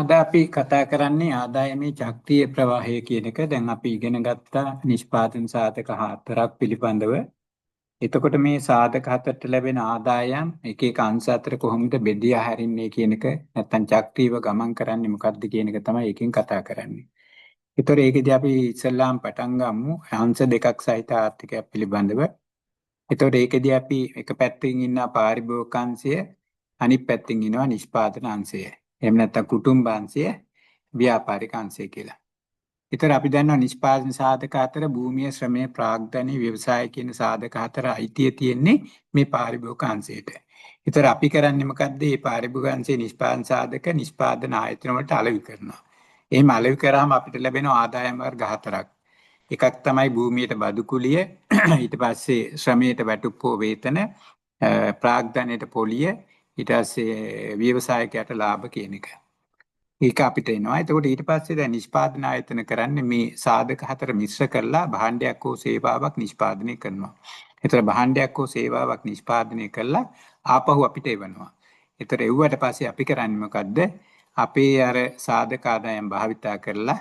අද අපි කතා කරන්නේ ආදායමේ චක්‍රීය ප්‍රවාහය කියන එක. දැන් අපි ඉගෙන ගත්තා නිෂ්පාදන සාධක හතරක් පිළිබඳව. එතකොට මේ සාධක හතරට ලැබෙන ආදායම් එක එක අංශ අතර කොහොමද බෙදී හරින්නේ කියන එක, නැත්නම් චක්‍රීයව ගමන් කරන්නේ මොකක්ද කියන එක තමයි ඒකෙන් කතා කරන්නේ. ඒතර ඒකෙදි අපි ඉස්සෙල්ලාම පටන් ගමු අංශ දෙකක් සහිත ආර්ථිකයක් පිළිබඳව. එතකොට ඒකෙදි අපි එක පැත්තකින් ඉන්නවා පාරිභෝගික අංශය, අනිත් පැත්තෙන් ඉන්නවා නිෂ්පාදන අංශය. එහෙම නැත්නම් කුටුම්බ අංශය, ව්‍යාපාරික අංශය කියලා. ඒතර අපි දන්නවා නිෂ්පාදන සාධක අතර භූමිය, ශ්‍රමය, ප්‍රාග්ධනය, ව්‍යවසාය කියන සාධක හතර අයිතිය තියෙන්නේ මේ පාරිභෝගික අංශයට. ඒතර අපි කරන්නේ මොකද්ද? මේ පාරිභෝගික අංශයේ නිෂ්පාදන සාධක නිෂ්පාදන ආයතන වලට අලෙවි කරනවා. එහෙම අලෙවි කරාම අපිට ලැබෙන ආදායම් වර්ග හතරක්. එකක් තමයි භූමියට බදු කුලිය, ඊට පස්සේ ශ්‍රමයට වැටුප් හෝ වේතන, ප්‍රාග්ධනයට පොලිය, ඊට පස්සේ ව්‍යවසායකයාට ලාභ කියන එක. ඒක අපිට එනවා. එතකොට ඊට පස්සේ දැන් නිෂ්පාදන ආයතන කරන්නේ මේ සාධක හතර මිශ්‍ර කරලා භාණ්ඩයක් හෝ සේවාවක් නිෂ්පාදනය කරනවා. එතකොට භාණ්ඩයක් හෝ සේවාවක් නිෂ්පාදනය කරලා ආපහු අපිට එවනවා. එතකොට එව්වට පස්සේ අපි කරන්නේ මොකද්ද? අපේ අර සාධක ආදායම් භාවිතා කරලා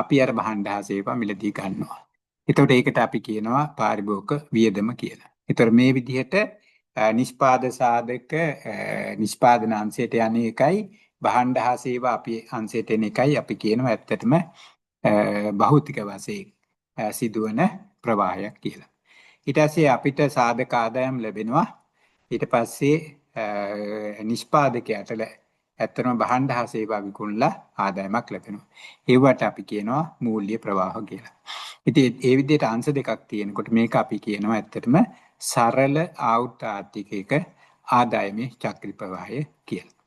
අපි අර භාණ්ඩ හා සේවා මිලදී ගන්නවා. එතකොට ඒකට අපි කියනවා පාරිභෝගික වියදම කියලා. එතකොට මේ විදිහට නිෂ්පාද සාධක නිෂ්පාදන අංශයට යන එකයි, භාණ්ඩ හා සේවා අපි අංශයට එන එකයි අපි කියනවා ඇත්තටම භෞතික වශයෙන් සිදුවන ප්‍රවාහයක් කියලා. ඊට පස්සේ අපිට සාධක ආදායම් ලැබෙනවා. ඊට පස්සේ නිෂ්පාදකයාට ඇත්තටම භාණ්ඩ හා සේවා විකුණලා ආදායමක් ලැබෙනවා. ඒවට අපි කියනවා මූල්‍ය ප්‍රවාහ කියලා. ඉතින් ඒ විදිහට අංශ දෙකක් තියෙනකොට මේක අපි කියනවා ඇත්තටම සරල ආවෘත ආර්ථිකයක ආදායමේ චක්‍රීය ප්‍රවාහය කියලා.